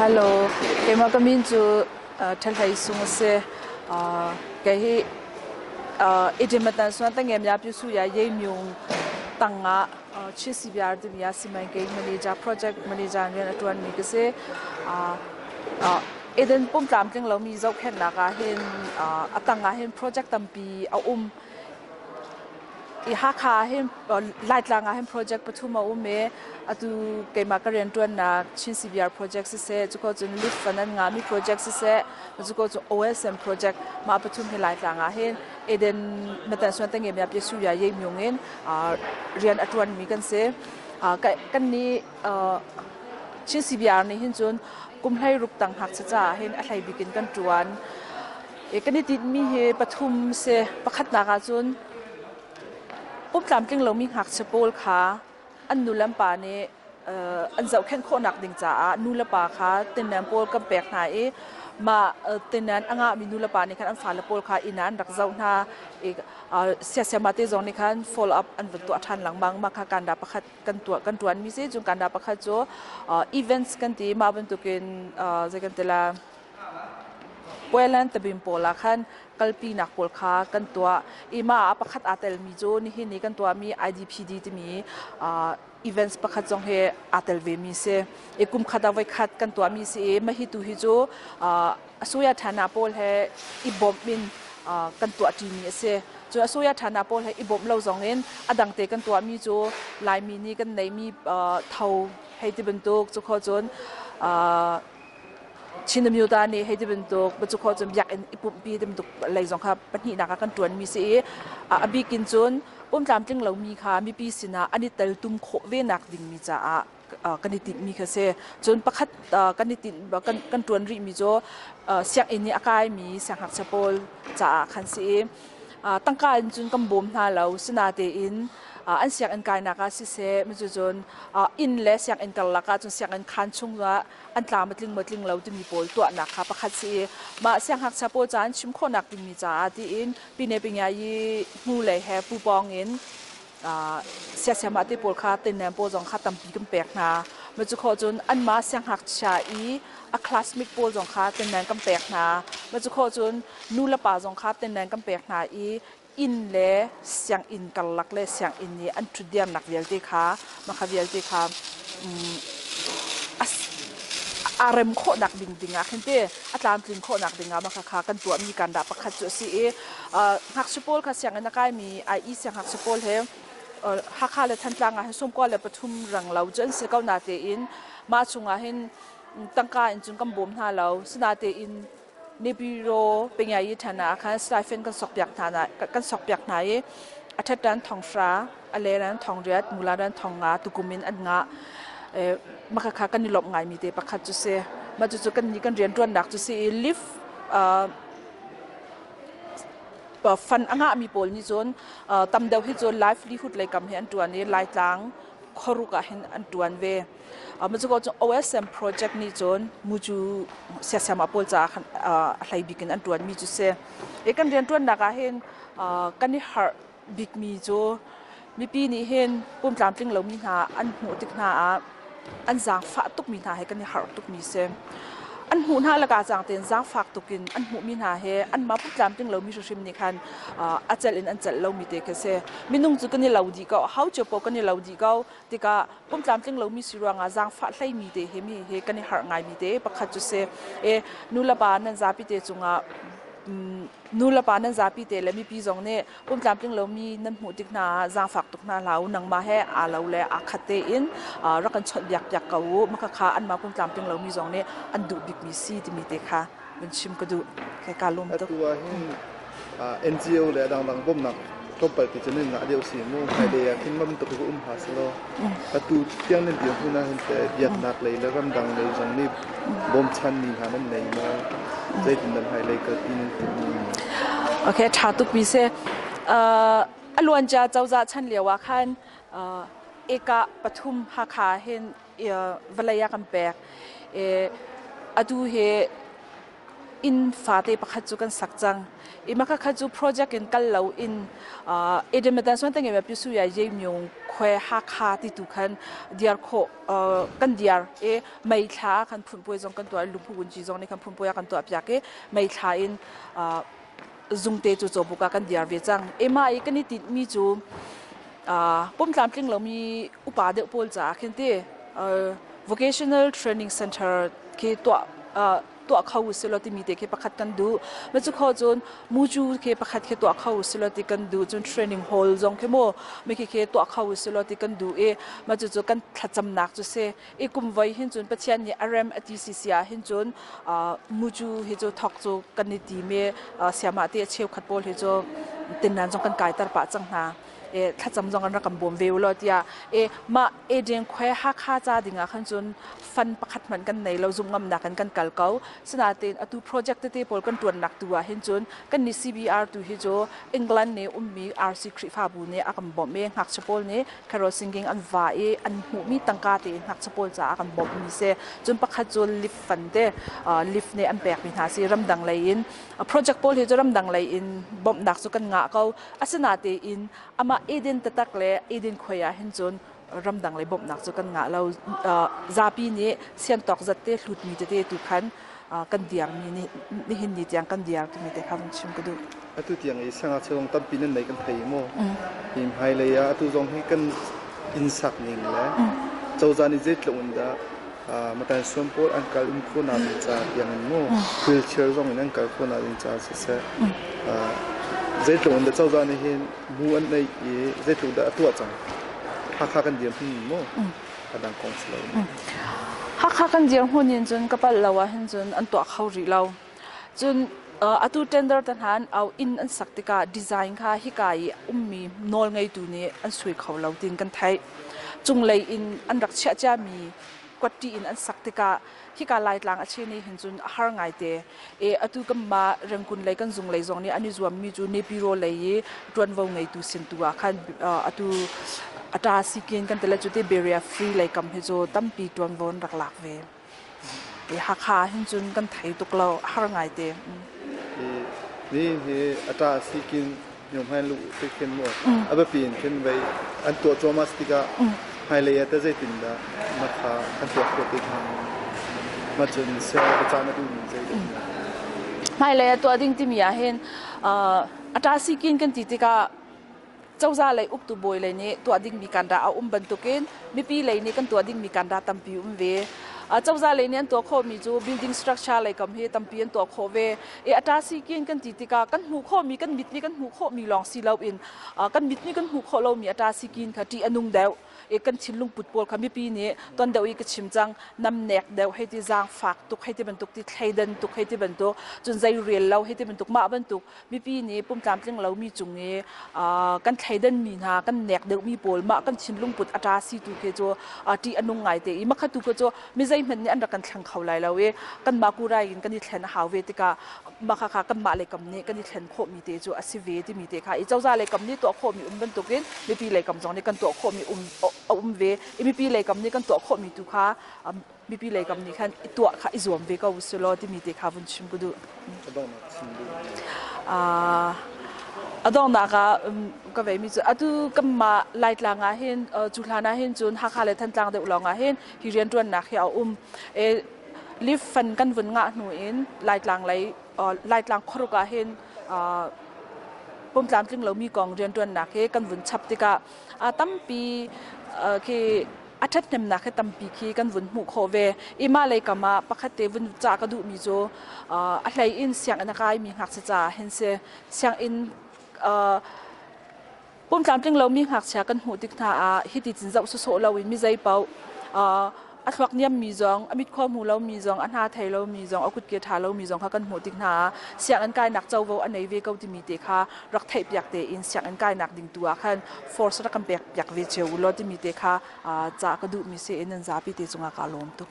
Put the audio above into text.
Hello, keimah ka min cu Ṭhahlei Sung a si. Kei hi Edinburgh suan tangem ya pyu su ya ye myung tangah Chin CBR timi ah simankei manager project manager rian a ṭuanmi ka si. Eden pum tlamtling lomi zohkhenhnak ah hin a tangah hin project tampi a um. I Hakha ah hin Laitlang ah hin project pathum a um i atu keimah ka rianṭuannak Chin CBR project siseh, cuko cun LIF fund an ngahmi project siseh, cuko cun OSM project mah pathum hi Laitlang ah hin Eden Matansuan Tengem ya Pyesu ya Ye Myung in rian a ṭuanmi kan si. Kan nih Chin CBR nih hin cun kum 16 tang ngakchia caah hin a hlei bik in kan ṭuan. Kan i tinhmi hi pathum si. Pakhatnak ah cun pum tlamtling lomi ngakchia pawl kha an nu le an pa nih an zohkhenh khawhnak ding caah nu le pa kha tinnan pawl kan pek hna i mah tinnan a ngahmi nu le pa nih khan an fale pawl kha inn ah an rak zoh hna i siasiama te zong nih khan follow up an van tuah ṭhan lengmang. Mah kha kanda pakhat kan tuah kan ṭuanmi si. Cun kanda pakhat cu events kan ti mah bantukin zei kan ti la Puailand tabin pawl ah khan kalpinak pawl kha kan tuah i mah ah pakhat aa telmi cu nihin i kan tuahmi IDPD timi events pakhat zong hi aa tel vemi si. I kum khat ah voikhat kan tuahmi si i mah hi tu hi cu Asuya Thana pawl he i bawmh in kan tuahṭimi a si. Cun Asuya Thana pawl he i bawmh lo zong in a dangte kan tuahmi cu Laimi nih kan neihmi tho hei ti bantuk cu kho cun Chin Amyota nih hei ti bantuk cu cun biakinn i pumhpi ti bantuk lei zong kha pahnihnak ah kan ṭuanmi si i a bik in cun pumtlamtling lomi kha mipi sinah an i teltum khawh ve nak dingmi caah kan i tinhmi kha si. Cun pakhat kan i tinh kan ṭuan rihmi cu sianginn i a kaimi siangngakchia pawl caah khan si i tangka in cun kan bawm hna lo. Sinatein an sianginn kainak ah siseh, cucun inn le sianginn karlak ah cun sianginn khaan chung ah an tlam a tling maw tling lo timi pawl tuahnak kha pakhat si i mah siangngakchia pawl ca an chim khawhnak dingmi caah tiin pine pingiayi hnulei he pupawng in siasiamah te pawl kha tinnem pawl zong kha tampi kan pek hna. Ma cu khawh cun anmah siangngakchia i a classmate pawl zong kha tinnem kan pek hna. Ma cu khawh cun nu le pa zong kha tinnem kan pek hna i inn le sianginn karlak le sianginn i an ṭhutdirnak vialte kha mah kha vialte kha a rem khawhnak ding dingah khin te a tlamtlin khawhnak dingah mah kha kan tuahmi kan dah pakhat cu a si i ngakchia pawl kha sianginn a kaimi IE siangngakchia pawl he Hakha le Thantlang ah hin 93 rang lo cu an si ko natein mah chungah hin tangka in cun kan bawm hna lo sinatein Nipiro Pingayi ṭhan ah khan stipend kan sokpiak hna kan sokpiak hna i a ṭhatṭan thonghra a leran thongriat mularan thongnga tukum in an ngah. Mah khakha kan i lawmh ngaimi te pakhat cu si. Mah cucu kan nih kan rianṭuannak cu si i lift fund a ngahmi pawl nih cun tam deuh hi cu livelihood lei kam hi an ṭuan i Laitlang khuaruk ah hin an ṭuan ve. Macuko cu OSM project nih cun mucu siasiama pawl caah khan a hlei bik in an ṭuanmi cu si. I kan rianṭuannak ah hin kan i harh bikmi cu mipi nih hin pum tlamtling lomi hna an hmuh tik hna ah an zaangfah tukmi hna he kan i harh tukmi si. An hmuh hna laka cang tein zaangfak tukin an hmuhmi hna he anmah pum tlamtling lomi hrimhrim nih khan a celh in an celh lomi te khi si. Minung cu kan i lo dih ko, ho cio paoh kan i lo dih ko tikah pum tlamtling lomi si ruangah zaangfah hleimi te he mi he kan i harh ngaimi te pakhat cu si. E nu le pa nan zapi te cungah nu le pa nan zapi te le mipi zong nih pum tlamtling lomi nan hmuh tik hna ah zaangfak tuk hna hlah u nangmah he aa lo le aa khat tein rak kan chawnh biak piak ko u maka kha anmah pum tlamtling lomi zong nih an duh bikmi si timi te kha vun chim ka duh. Ke ka lum tuk. Atu ah hin NGO le a dangdang bawmhnak tlawmpal te cu nan ngah deuh si mu. Hmailei ah khin mam tuk hi um hna selaw atu tiang nan dirhmun ah hin teh biaknak lei le ramdang lei zong nih bawmchanmi hna nan nei maw? Zeitin nan hmailei kalpi nan timh? Okay, ṭha tuk mi si. A luancia cozah chan lio ah khan eka pathum Hakha hin vawlei ah kan pek. Atu hi inn fate pakhat cu kan sak cang. I maka kha cu project in kal lo in Edemadan suan tangi ma pisu ya ye myung Khuai Hakha ti tu khan diar khawh kan diar i May thla ah khan phunpuai zong kan tuah i lungphu vunci zong nih khan phunpuai a kan tuah piak i May thla in zungte cu cawbuk ah kan diar ve cang. Ema i kan i tinhmi cu pum tlamtling lomi upa deuh pawl caah khin ti vocational training center khi tuah tuah kho usih law timi te khi pakhat kan duh. Ma cu kho cun mucu khi pakhat khi tuah kho usih law ti kan duh cun training hall zong khi mu mi khi khi tuah kho usih law ti kan duh i ma cu cu kan thlacamnak cu si. I kum voi hin cun Pathian nih a rem a ti sisi ah hin cun mucu hi cu thok cu kan i tim i siamah te a cheukhat pawl hi cu tinnan zong kan kaiter pah cang hna. E thlacam zong an rak kan bawm ve u law tiah e mah Eden Khuai Hakha ca ding ah khan cun fund pakhat hmanh kan nei lo zumh ngamnak in kan kal ko. Sinain atu project tete pawl kan ṭuannak tu ah hin cun kan nih CBR tu hi cu England nih ummi RC Khrihfabu nih a kan bawmh i ngakchia pawl nih carol singing an va i an hmuhmi tangka tein ngakchia pawl caah a kan bawmhmi si. Cun pakhat cu lift fund te lift nih an pekmi hna si ramdang lei in project pawl hi cu ramdang lei in bawmhnak cu kan ngah ko. Asinain amah Eden taktak le Eden khuai ah hin cun ramdang lei bawmhnak cu kan ngah lo. Zapi nih siantawk zat te hlutmi tete tu khan kan diarmi nihin ni tiang kan diar timi te kha vun chim ka duh. Atu tiang i siangngakchia zong tampi nan nei kan thei maw? Hi hmailei ah atu zong hi kan inn sak ning le cozah nih zeitluk in dah matan suam pawl an kal um khawhnak ding ca tiang in maw wheelchair zong in an kal khawhnak ding ca siseh zeitluk in dah cozah nih hin mu an neih i zeitluk dah a tuah cang Hakha kan dirhmun maw a dang kong si lo. Hakha kan dirhmun in cun ka palh lo ah hin cun an tuah kho rih lo. Cun atu tender te hna an au inn an sak tikah design kha hika i ummi nawl ngeitu nih an sui kho lo tiin kan theih. Cunglei in an rak chiah ciami kuatti in an sak tikah hika Laitlang a che nih hin cun a har ngaite. E atu kanmah Rengkun lei kan zung lei zong nih an i zuammi cu Nepiro lei i ṭuanvo ngeitu sin tu ah khan atu ata sikin kan tile cu te barrier free lei kam hi cu tampi ṭuanvo an rak lak ve. Hakha hin cun kan thei tuk lo a har ngaite. Ni hi ata sikin hmain lu te khin mu a biapi in khin vei an tuah cuahmah tikah hmailei ah teh zeitindah na kha an tuah khawh te hnga ma cun seh biacah na duhmi zei dah Hmailei ah tuah ding timi ah hin ata sikin kan ti tikah cozah lei uktu bawi lei nih tuah dingmi kan dah a um bantukin mipi lei nih kan tuah dingmi kan dah tampi um ve. Cozah lei nih an tuah khawhmi cu building structure lei kam hi tampi an tuah khawh ve. E ata sikin kan ti tikah kan hmuh khawhmi kan mit nih kan hmuh khawhmi lawng si loin kan mit nih kan hmuh khawh lomi ata sikin kha ṭih a nung deuh. E kan thinlung put pawl kha mipi nih ton deuh i ka chim cang namnek deuh hei ti zaangfak tuk hei ti bantuk ti thleidan tuk hei ti bantuk cun zei rel lo hei ti bantuk mah bantuk mipi nih pumtlamtling lomi cung i kan thleidanmi hna kan nek deuhmi pawl mah kan thinlung put a ṭa si tu khi cu ṭih a nung ngaite i makha tu khi cu mi zeihmanh nih an rak kan thleng kho lai lo i kanmah kurai in kan i thlen a hau ve tikah mah kha kanmah lei kam nih kan i thlen khawhmi te cu a si ve timi te kha i cozah lei kam nih tuah khawhmi um bantukin mipi lei kam zong nih kan tuah khawhmi um a um ve i mipi lei kam nih kan tuah khawhmi tu kha mipi lei kam nih khan i tuah kha i zuam ve ko usih law timi te kha vun chim ka duh. A donghnak ah ka veimi cu atu kanmah Laitlang ah hin cu hlan ah hin cun Hakha le Thantlang deuh lawng ah hin hi rianṭuannak hi a um. Lift fan kan vun ngah hnu in Laitlang lei Laitlang khuaruk ah hin pumtlamtling lomi kong rianṭuannak hi kan vun chap tikah tampi khi a ṭhathnemnak hi tampi khi kan vun hmuh khawh ve. I mah lei kam ah pakhat te vun cah ka duhmi cu a hlei in sianginn a kaimi ngakchia caah hin si. Sianginn pumtlamtling lomi ngakchia kan hmuh tik hna ah hiti cin zoh sawsawh loin mi zei paoh a thluak niammi zong, a mitkhua hmu lomi zong, a hna thei lomi zong, a kutke ṭha lomi zong kha kan hmuh tik hna ah sianginn kainak covo a nei ve ko timi te kha rak theihpiak tein sianginn kainak ding tu ah khan force rak kan pek piak ve cio u law timi te kha ca ka duhmi si in nan zapi te cungah kaa lawm tuk.